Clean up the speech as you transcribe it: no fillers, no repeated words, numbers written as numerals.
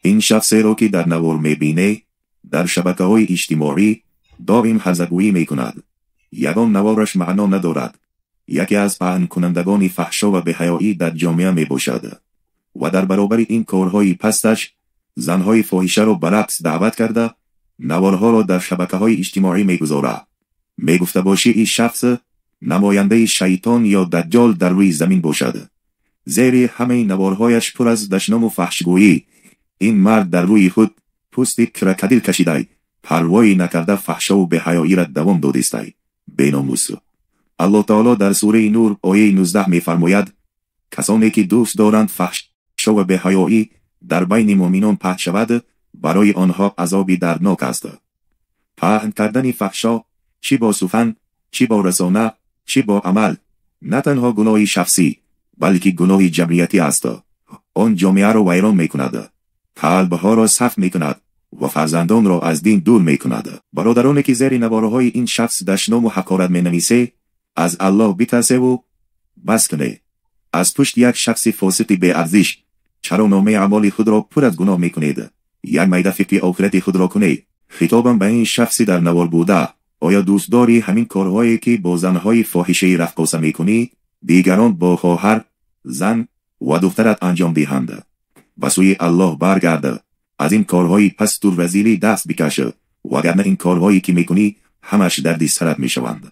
Ин шахсеро ки дар навор мебинед, дар шабакаҳои иҷтимоӣ доим ҳарзагӯӣ мекунад. Ягон навораш маъно надорад. Яке аз паҳнкунандагони фаҳшо ва беҳаёӣ дар ҷомеа мебошад ва дар баробари ин корҳои пасташ занҳои фоҳишаро ба рақс даъват карда, наворҳоро дар шабакаҳои иҷтимоӣ мегузорад. Мегуфта бошӣ, ин шахс намояндаи шайтон ё даҷҷол дар рӯи замин бошад. Зери ҳамаи наворҳояш пур аз дашному фаҳшгӯӣ. Ин мард дар рӯи худ пӯсти крокодил кашидай, парвоӣ накарда фаҳшову беҳаёиро давом додистай. Беномус. Аллоҳ таоло дар сураи Нур, ояи 19 мефармояд: касоне ки дӯст доранд фаҳшо ва беҳаёӣ дар байни муъминон паҳн шавад, барои онҳо азоби дарднок аст. Паҳн кардани фаҳшо чӣ бо сухан, чӣ бо расона, чӣ бо амал, на танҳо гуноҳи шахсӣ, балки гуноҳи ҷамъиятӣ аст. Он ҷомеаро вайрон мекунад, қалбҳоро сахт мекунад ва фарзандонро аз дин дур мекунад. Бародароне ки зери наворҳои ин шахс дашному ҳақорат менависед, аз Аллоҳ битарсеву бас кунед. Аз пушти як шахси фосиқи беарзиш чаро номаи аъмоли худро пур аз гуноҳ мекунед? Як майда фикри охирати худро кунед. Хитобам ба ин шахси дар навор буда: оё дӯст дорӣ ҳамин корҳое ки бо занҳои фоҳишаи раққоса мекунӣ, дигарон бо хоҳар, зан ва духтарат анҷом диҳанд? Ба сӯи Аллоҳ баргард, аз ин корҳои пасту разилӣ даст бикаш, вагарна ин корҳое ки мекунӣ ҳамаш дарди сарат мешаванд.